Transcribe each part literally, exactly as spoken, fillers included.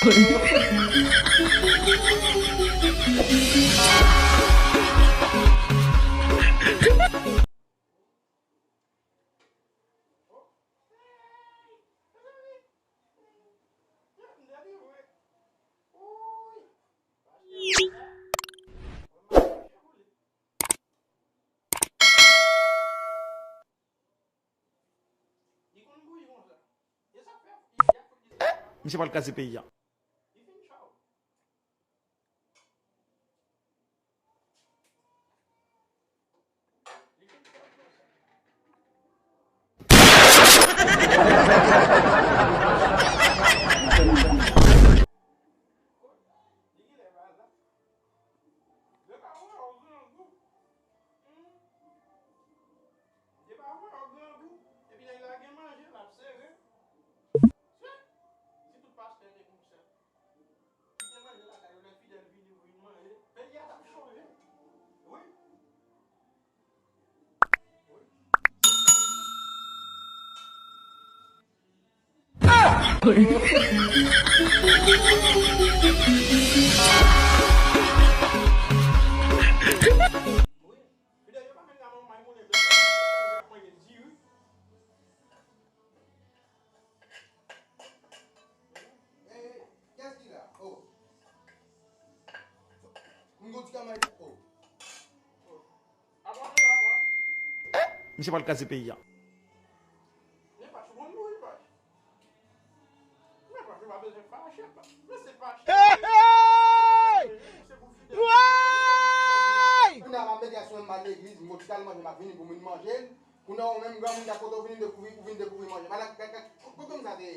Misye pral kraze peyi a. Depi pa vre, yon grangou. Epi nèg la gen manje, l ap sere. Si tout pastè te konsa, kite manje lakay yo, lè fidèl vini pou vin manje, peyi a t ap chanje. Wi. Wi. Wi. Fidèl yo pa menm ka manman moulen bèf, y ap manje diri. Ey, ey, kiyès ki la? Oh. M gon ti kamay. Oh. Apa, apa? Misye pral kraze peyi a. Men pa sou moun mouri, pa. Hey, hey! Woy! Kounye a m ap mete aswè m al legliz, m gon ti kal manje, m ap vini pou m vin manje l. Kounye a ou menm granmoun, gad kote w vin dekouvri, ou vin dekouvri manje. Malak, gad, gad, kote m sa te ye?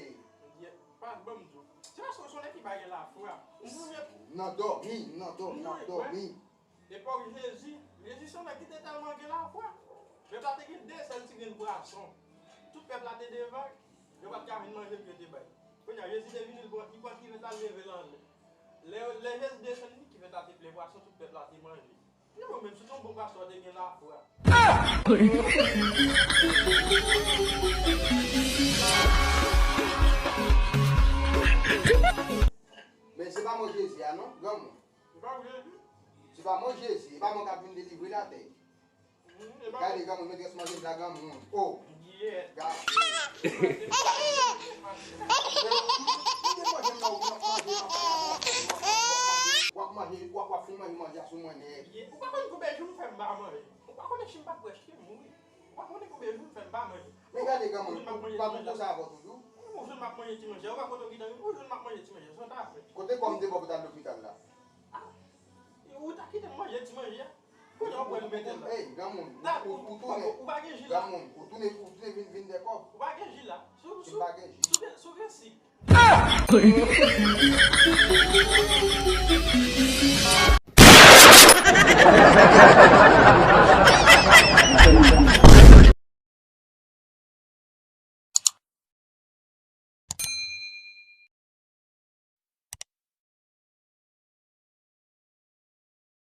Ye, pa, ban m di w. Se paske w se yon nèg ki pa gen lafwa. Ou sonje. Nan dòmi, nan dòmi, nan dòmi. Epòk Jezi, Jezi se yon nèg ki te tèlman gen lafwa. Pèp la te gen de sèl ti grenn pwason. Tout pèp la te devan, yo pa t ka vin manje pou yo te bay. Kounye a, Jezi te vini, li pran, li pran kivèt la, li leve l anlè. Lè, lè Jezi desann, kivèt la te plen pwason, tout pèp la te manje. Men ou menm, si w te yon bon pastè, w te gen lafwa. Men se pa mwen Jezi a non, granmoun. Se pa ou Jezi? Se pa mwen Jezi, e pa mwen k ap vin delivre l atè. Gade granmoun, metrès manje m la granmoun. Oh! Gade. Kite manje m nan, w ap manje, w ap fin manje manje a sou mwen nèt. Ou pa konn konbyen jou m fè m pa manje? Ou pa konnen si m pa t bwè, si m mouri. Ou pa konnen konbyen jou m fè m pa manje? Men gade granmoun, ou pa pou konsa avè w toujou? Yon jou m ap manje ti manje, ou pa kote w gentan, yon jou m ap manje ti manje, sa w ta fè? Kote kòb m te ba w pou w t al lopital la? Ah, ou ta kite m manje ti manje a? Kounye a w pral mete la. Ey, granmoun, ou, ou tounen. Ou pa gen ji la. Granmoun, ou tounen, ou tounen vin, vin dèkò. Ou pa gen ji la. Si w, si w gen, si w gen sik.